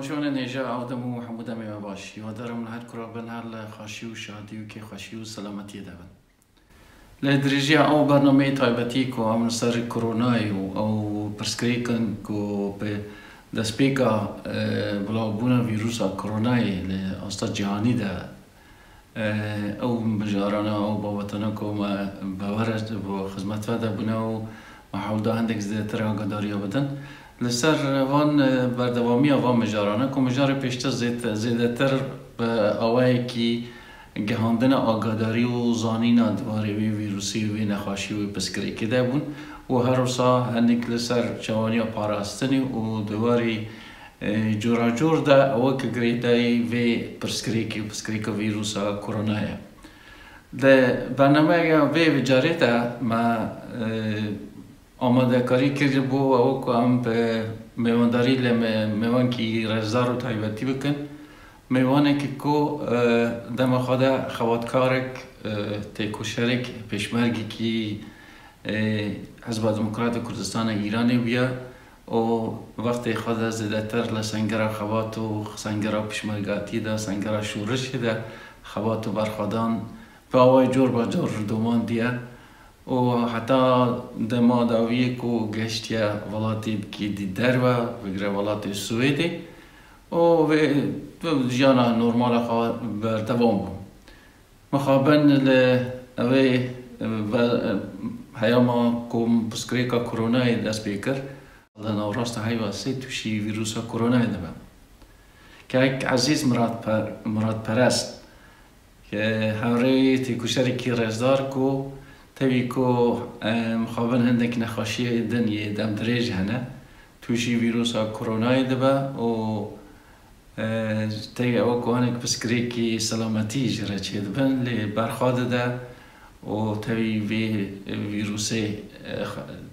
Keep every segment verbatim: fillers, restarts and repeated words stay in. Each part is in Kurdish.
Şonên hêja ew dem û hemû demê we baş. Hîwadarim li her kura bin her li xweşî û şadî û kêfxweşî û selametiyê de bin. Li dirêjiya ew bernameyê taybetî ku em li ser koronayê û ew pirsgirêk in ku bi destpêka, e, bilavbûna vîrusa koronayê li asta cîhanî de, e, ew mijarana, ew babatana ku me bi we re, bi xizmet ve de bûne û me hewl da hindek zêdetir agadariya bidin. Li ser van, e, berdewamiya van mijarana ku mijarê pêştir zêd-, zêdetir bi awayekî gihandina agadarî û zanîna di warê wê vîrusî û wê nexweşî û wê pirsgirêkê de bûn û her wisa hinek li ser çawaniya parastinê û di warê, e, coracor de ew weke girêdayî vê pirsgirêkê û pirsgirêka vîrusa korona ye. Di bernameya vê carê de me, e, amadekarî kiribû ew ku em bi mêvandarî li me-, mêvankî rêzdar û taybetî bikin. Mêvanekî ku, e, dema xwe de xebatkarek, e, têkoşerek, pêşmergekî, e, Hizba Demokratê Kurdistana Îranê bûye û wextê xwe de zêdetir li sengera xebat û sengera pêşmergatiyê de, sengera şorişê de xebat û berxwedan bi awayê cor be cor domandiye. û heta dema dawiyê ku gehiştiye welatê dikî di derve, bigire welatê Swêdê û vê, vê jiyana normala xwe berdewam bû. Mixabin li evê ve-, heyama ku pirsgirêka koronayê dest pê kir, li navrasta heyva sê tûşî vîrusa koronayê dibe. Kek Ezîz Miratper-, Miratperest, Hevrêyê têkoşerekî rêzdar ku tevî ku, e, mixabin hindek nexweşiyê din yê demdirêj hene, tûşî vîrusa koronayê dibe û, e, tevî ew ku hinek pirsgirêkî selametî ji re çêdibin, lê berxwe dide û tevî vê vîrusê, e,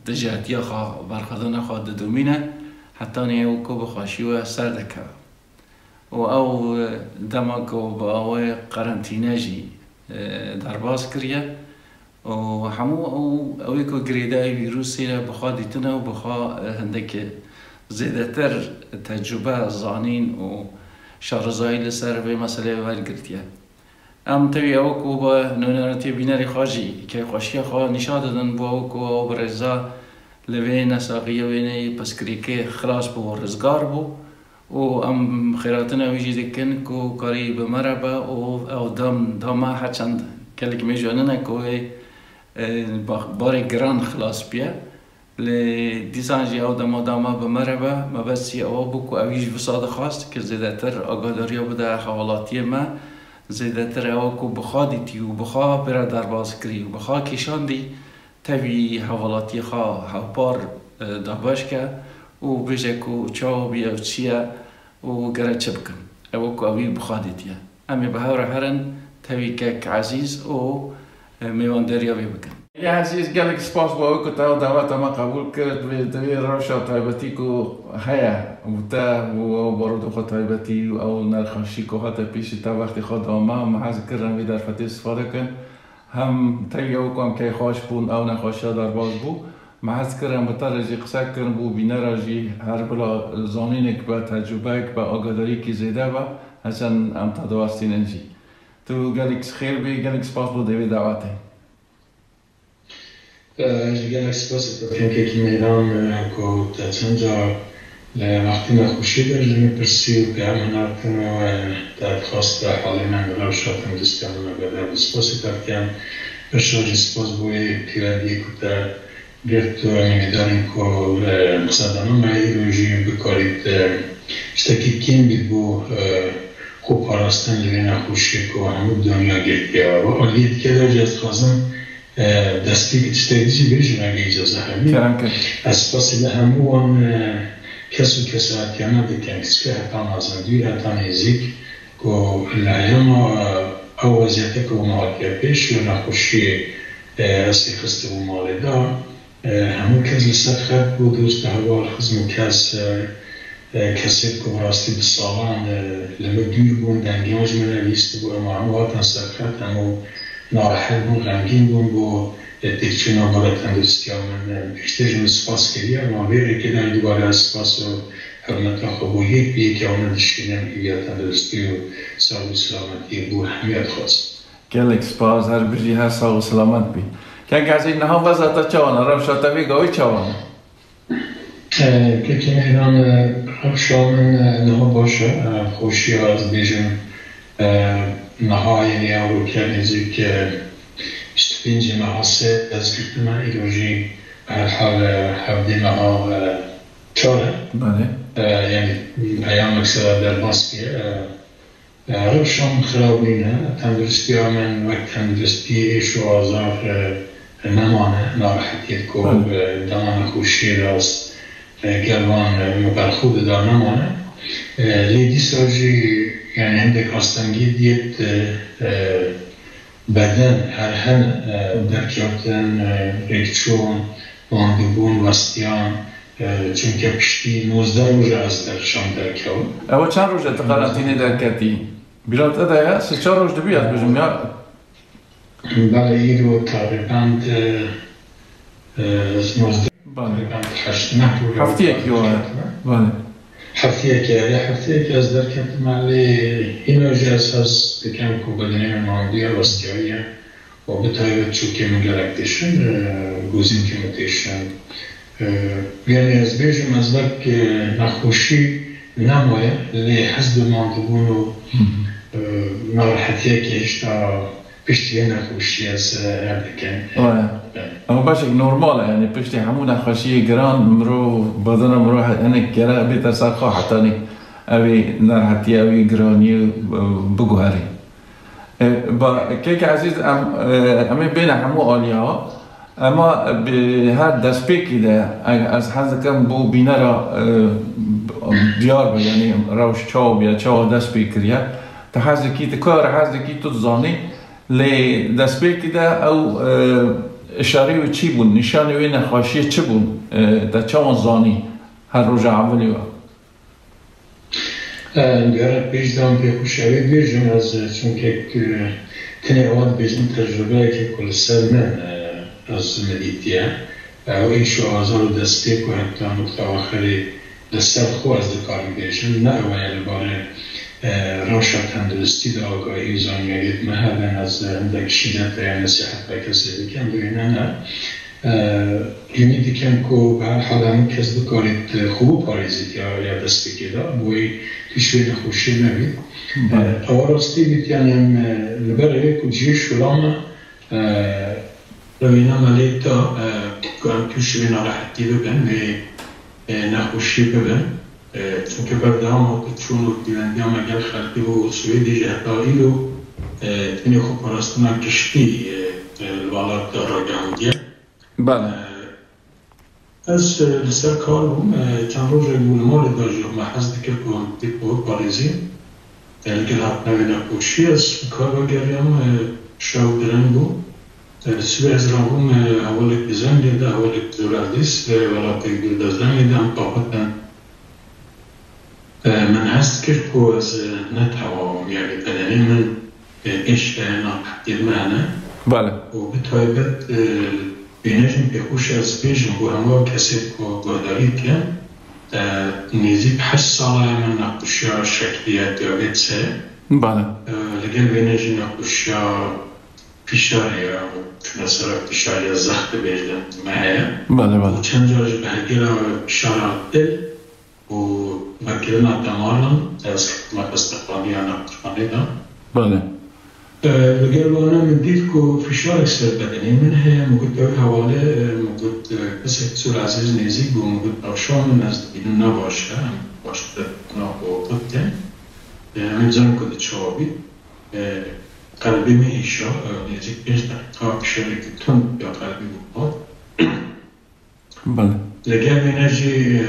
dijehtiya xwe, berxwedana xwe didomîne, hetanî ew ku bi xweşî we ser dikeve. û ew, e, dema ku bi awayê qerentîne jî, e, derbas kiriye û hemû ew, ew ê ku girêdayî vîrusê ne bi xwe dîtine û bi xwe, e, hindek zêdetir tecrube, zanîn û şarezayî li ser vê meseleyê wergirtiye. Em tevî ew ku bi nûneratiya bînerê xwe jî kêfxweşiya xwe nîşan didin, bo ew ku ew bi rêza li vê nesaxiya wê neyê pirsgirêkê xilas bû, rizgar bû û em xêratina wî jî dikin ku karî bi me re be û ew dem da me her çend gelek mêj we nine ku wê, e, bax-, barê giran xilas biye. Lê dîsan jî ew dema da me bi me re be, mebestî ew bû ku ew jî wisa dixwest ku zêdetir agadariya bide hevalatiyê me, zêdetir ew ku bi xwe dîtî û bi xwe pê re derbas kirî û bi xwe kêşandî, tevî hevalatiyê xwe hevpar, e, dabeş ke û bêje ku çawa bû, ev çi ye û gere çi bikim. Ew ku ew wî bi xwe dîtiye. Em ê bi hev re herin, tevî kek Ezîz û, e, mêwandariya wê bikin. Ya Ezîz, gelek spas bo ew ku te ew daweta me qebûl kir, vê, di vê rewşa taybetî ku heye û te û ew baroda xwe taybetî û ew nexweşî ku hate pêşî te wextê xwe da me, me hez kir em vê derfetê istifade kin. Hem tevî ew ku em keyfxweş bûn, ew nexweşiya derbas bû. Me hez kir em bi te re jî qise kirin, bo bînera jî her bila zanînek be, tecrubeyek be, agadariyekî zêde be, hesen em te diwestînin jî. Tu gelek xêr bî, gelek spas bo vê dawetê. Ez jî gelek spasê te dikim kekî Mêran, e, ku te çend car li wextê nexweşiyê de ji min pirsî û ku em hinatin û, e, te dixwest te halê min bi rewşa tenduristiya min agadar bî. Spasê te dikim. Piştre jî spas bo wê pêwendiyê ku te girt û em ê mijarên ku, e, qisedana me îro jî bikarît, e, tiştekî kêm bît bo, e, xwe parastin ji vê nexweşiyê ku hemû dinya girtiye. Bi aliyê dike de jî ez dixwazim, e, destpêkê tiştek dî jî bêjim, eger îcaze hebî. Kerem kir. Ez spasî li hemû wan, e, kes û kesayetiyana dikim, çike heta mezin dûr, heta nêzîk, ku li heyama, e, ew weziyete ku hatiye pêş, ya nexweşiyê, e, rastî xistibû malê de, e, hemû kes li ser xet bû, dost û heval, xizm û kes, e, e, kesên ku bi rastî bi salan, e, li min dûr bûn, dengê wan ji min re bihîstibû, ema hemû hatin ser xet, hemû narehet bûn, xemgîn bûn bo têkçûna mala tenduristiya min, e, pêştir jî min spas kiriye, ma vê rêkê de dubare ez spas û hurmeta xwe bo yek bi yekê wan dişînim, hêviya tenduristî û sax û selametiyê bo hemiya dixwazim. Gelek spas, her bijî, her sax û selamet bî. Kek Ezîz, niha veza te çawa ne? Rewşa te vê gavê çawa ne? Kekê Mehran, e, rewşa min, e, niha baş e. E, xweşiya ez bêjim, e, niha, yanî, ew rokê nêzîk, e, bîst û pêncê meha sê dest girtime, îro jî herhal, e, hevdê meha, e, çar e. Belê. E, yanî, peyamek sera derbas bûye. E, E, rewşa min xirab nîne, tenduristiya min wek tenduristî êş û azar, e, nemane, narehetiyê ku, Belê. e, dema nexweşiyê de ez, e, gel van, e, min berxwe dida nemane. E, lê dîsa jî, yanî hindek astengî diyet, e, e, beden her hene, e, derkevtin, e, rêkçûn, bandîbûn, westiyan, e, çunke piştî nozdeh roj e ez derxişam derkewim. Ew çend roj e tu karantînê derketî? Bîra te de ye, sê çar roj dibî ez bêjim ya. Belê, îro teqrîben, e, e, nozdeh, Belê. Teqrîben heşt neh roj e. Heftiyekî wa ye. Belê. Heftiyekê, erê heftiyekê ez derketime, lê hîna jî ez hez dikim ku bedenê min mandiya, westiyaye. û bi taybet çûkê min gelek têşin, e, gozînkê min têşin. E, yanî ez bêjim, ez wek, e, nexweşî nemaye, lê hez bi mandibûn û, Hı hı. e, narehetiyekê hişta piştî vê nexweşiyê ez, e, her dikim. Waya. Evet. Ama beşek normal e, yanî piştî hemû nexweşiyê giran mirov, bedena mirov he-, hinek gere bête ser xwe hetanî ew ê nerehetiye, ew ê giraniyê, e, biguherê. E, ba, kek Ezîz, em, e, em ê bêne hemû aliya. Ema bi her destpêkî de, e, ez hez dikim bo bînera, e, diyar be, yanî rewş çawa bûye, çawa dest pê kiriye. Tu hez dikî, tu kar hez dikî, tu dizanî. Lê destpêkî de ew, e, işarê wê çi bûn, nîşanê wê nexweşiyê çi bûn, e, te çawa zanî her roja evilê we? E, diyar e, pêş de em pêxweşiyê bêjin, ez, e, çunke, e, tenê ewa dibêjin tecrubeyekê ku li ser min, e, ez min dîtiye. Ew êş û azar û destpêk û heta nuqta axirê li ser xwe ez dikarim bêjim. Ne ew ye li barê, e, rewşa tenduristî de agahî û zanîngeriyê me hebin, ez, e, hindek şîdet ya nesîhet be kesê bikim, lê ne, ne. E, Hêvî dikim ku bi her hal hemû kes bikarît, e, xwe biparêzît ya, ya destpêkê de, bo wê tişt wê nexweşiyê nebît. Belê. E, ewa rastî bît, yanî em, e, li ber evê ku cihê şula me, e, rewîna me lê da, e, ku em tûşî wê narehetî bibin, wê, e, nexweşî bibin. E, çunke berdewam hat çûn û pêwendiya me gel xelkê bû û Swêdê jî heta îro, e, tenê xweparastina giştî, e, e, li welat de ragihandiye. Belê. Ez, e, li ser kar bûm. E, çend rojek bû li malê de jî me hez dikir ku em têk biparêzîn. E, li gel hatina wê nexweşiyê ez bi kar vegeriyam, e, şev giring bû. E, sibê ez rabûm, e, hevalek di zengê de, hevalek zor ez dîs, e, welatek dûr de zengê de em qapetin. E, min hest kir ku ez, e, ne tewam im, yanî bedenê min, e, êş heye, naqetiyê min hene. Belê. Û bi taybet, e, wêne jî pêxweş e ez bêjim bo hemû kesê ku guhdarî dikin, e, nêzîk heşt sala ye min nexweşiya şeklî ya diyabetîs heye. Belê. E, li gel wêne jî nexweşiya fîşarê ya, çûna ser fîşar ya zext dibêjin me heye. Belê, belê. Û çend car jî bi hevgera fîşara dil û vekirina demaran ez ketime xestexanê ya nexweşxanê de. Belê. E, li gel wana min dît ku fîşarek ser bedenê min heye, min got ew hewale, e, min got, e, kesek zor ezîz nêzîk bû, min got nexweşa min ez dibînim ne baş e, em baş derdikirina xwe bikin. E, em ê bizanin ku di çawa bî. E, qelbê min êşa, e, nêzîk pênc deqîqa fîşarekî tund ya qelbê min hat. Belê. Li gel wêne jî, e,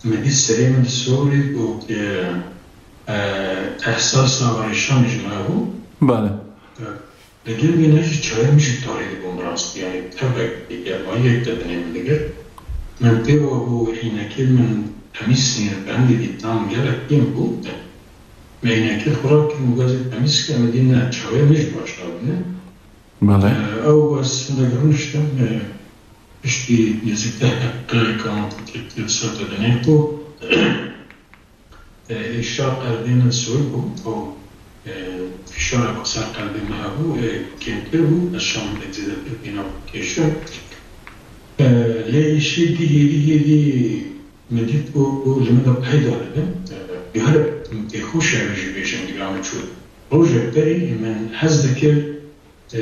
min dît serê min disorî û, e, e, ehsasa rêşanê ji me bû. Belê. E, li gel wêne jî çavê min jî tarî dibûn bi rastî, yanî tevek bêgermayiyek di binê min digir. Min pê ve bû îynekê min temîz nîne, bi hindê dîtina min gelek kêm bû. Me îynekê xwe rakir, min gazê temîz kir, min dît ne, çavê min jî baş nabîne. Belê. Ew ez hindek rûniştim, e, piştî nêzîk deh deqîqeyeka min fikir kir ser te dinê ku, e, êşa qelbê min siwir bû, ew, e, fişarek ser qelbê min hebû, e, kêmtir bû, ez şa hindek zêdetir têna kêşim. E, lê êşî dî hêdî hêdî min dît ku, ku li min de peyda dibin. E, bi her têkoşa wê jî bêjim digera min çû. Rojek berî min hez dikir, e,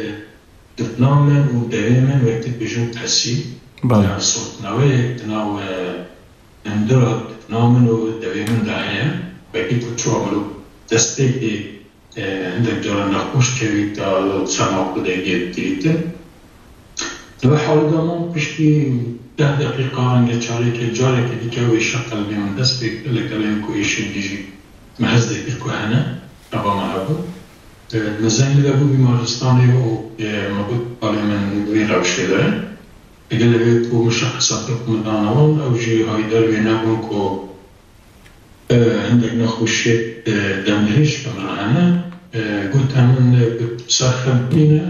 dipna min û devê min wek tê dibêjin tesî. Belê. Yani sotnaweyek di nav, e, hindira dipna min û devê min de heye. Wekî ku çawa mirov destpêkê, e, hindek caran nexweş kevî ta ser nav xwe de yê dîtin. Di vê halê de min piştî deh deqîqa renge çarêkê careke dîke wê êşa qelbê min dest pê kir, li gelên ku êşên dî jî me hez dikir ku hene, eva me hebû. E, me zengî de bû bîmaristanê û, e, me got, "Balê min wî rewşê de." Gelê wê ku min şexesatê xwe min dana wan, ew jî hayîdar wê nebûn ku, e, hindek nexweşiyê, e, demdirêj li min re hene. E, gote min, e, got, "Ser xev bimîne,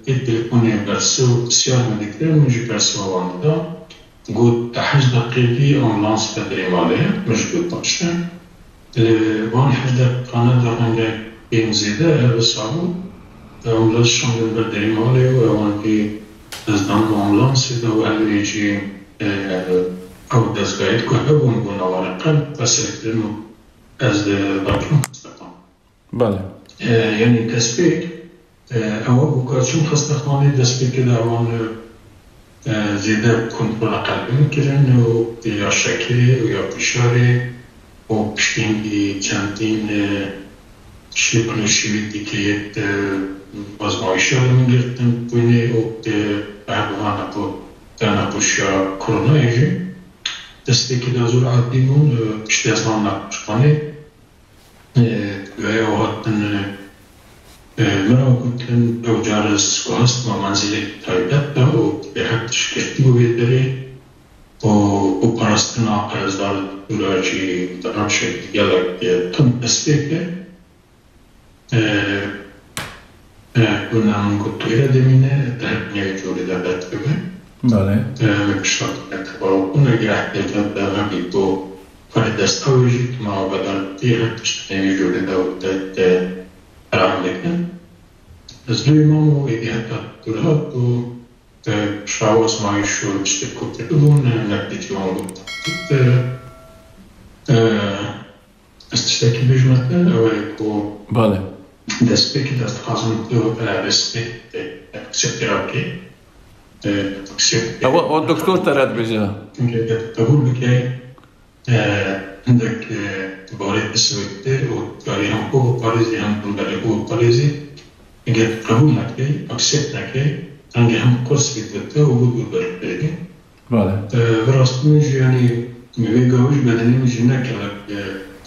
e, ê telefonê bersiv û pisyar min dikirin, min jî bersiva wan dida." Got, "Te heşt deqê dî ambulans ve derê malê ye." Min jî got, "Baş e." Li van heşt deqîqane de renge pênc zêde her wisa bû. Ambulans şandin ber derê malê û ewan jî ez dan bi ambulansê de û her wê jî, e, ew dezgahê ku hebûn bona wan qelb vesilkirin û ez, e, berçûm xestexane. Belê. E, yanî destpêk, e, ewa bû ka çûm xestexanê, destpêkê de ewan, e, zêde kontrola qelbê min kirin û ya şekerê û ya fişarê û piştî hingî çendîn, e, şekil û şêwê dîkeyê, e, azmayîşa li min girtin bûyne û, e, her wiha nepo-, te nexweşiya koronayê jî destpêkê de zor adî bûn, e, piştî ez mam nexweşxanê. E, wê ew hatin, e, min ew gotin, ew car ez guhastima menzilek taybet de û bêhek tişt girtî bû wê derê û, û parastina qerzdar dûra jî di rewşek gelek, e, tund dest pê kir. E, e, guna min got, tu êre dimîne, te hep neyê corê de derdikive. Belê. E, min piştgirtina te bawer bû, me geh têkend de hebî ku xwedî dest ew jî tu ma bedar tê, her tişt neyê corê de û te, te feram dikin. Ez lê mam û êdî heta dûr hat û, e, şaw azmayîş û tiştê ku kiribûn, e, netîce wan got, e, e, Ez tiştekî bêjime te, ew e ku Bale. destpêkê de ez dixwazim tu, e, respect, e, acceptera bikey. E, accept. Ewa, o doktor te re dibêje. Çunke eger tu qebûl bikey, e, hindek, e, tu barê te siwektir û tu karî hem xwe biparêzî hem hemberê xwe biparêzî. Eger tu qebûl nekey, accept nekey, rengê hem qurs bî te û bû dûr berê. Bale. E, bi rastî min jî, yanî, vê gavê jî bedenê min jî ne gelek,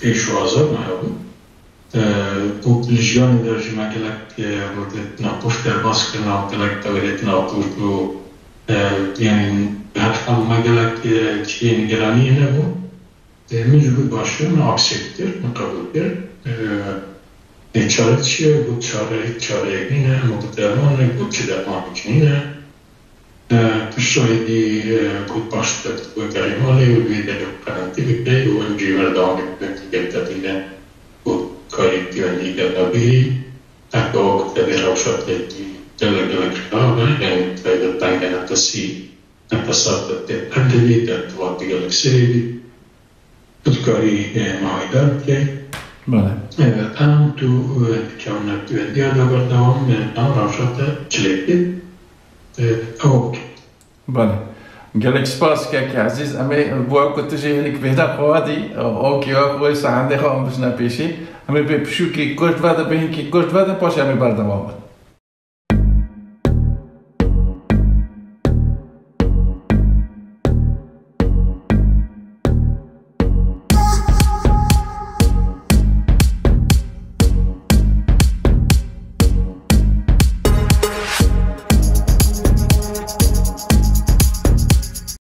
e, êş û azar me hebû. E, û li jiyanê de jî me gelek, e, rûdê nexweş derbas kirin û gelek tewêrêt nexweş û, e, yanî, bi her hal me gelek, e, cihê nigeraniyê nebû. E, min jî got, "Baş e," min accept kir, min qebûl kir. E, e, çare çi ye? Got, "Çare, çareyek nîne." Min got, "Derman e?" Got, "Çi dermanekî nîne." E, tu şahidî, e, got, "Baş e, tu wegerî malê û li wê derê xwe qerentî bikey û em jî berdewamî bikin, gel te bîne û karî pêwendî gel me bihî." Heta wek te vê rewşa te dî, gelek, gelek xirab e, yanî taybet dengê nefesî, nefesa te tê perdê bî, te tivat gelek serê bî. Tu dikarî, e, me hayîdar bikey. Bale. E, em tu, e, dikewne tu diya de berdewam, e, em rewşa te çilêkê, e, ew bike. Bale. Gelek spas kekê ezîz. Em ê bo ew ku tu jî hinek vêda xwe dî, ew kêwa xwe sahendê xwe em bişne pêşî. Em ê bê pişûkî kurt vede, bê hinkî kurt vede, paşê em ê berdewam bin.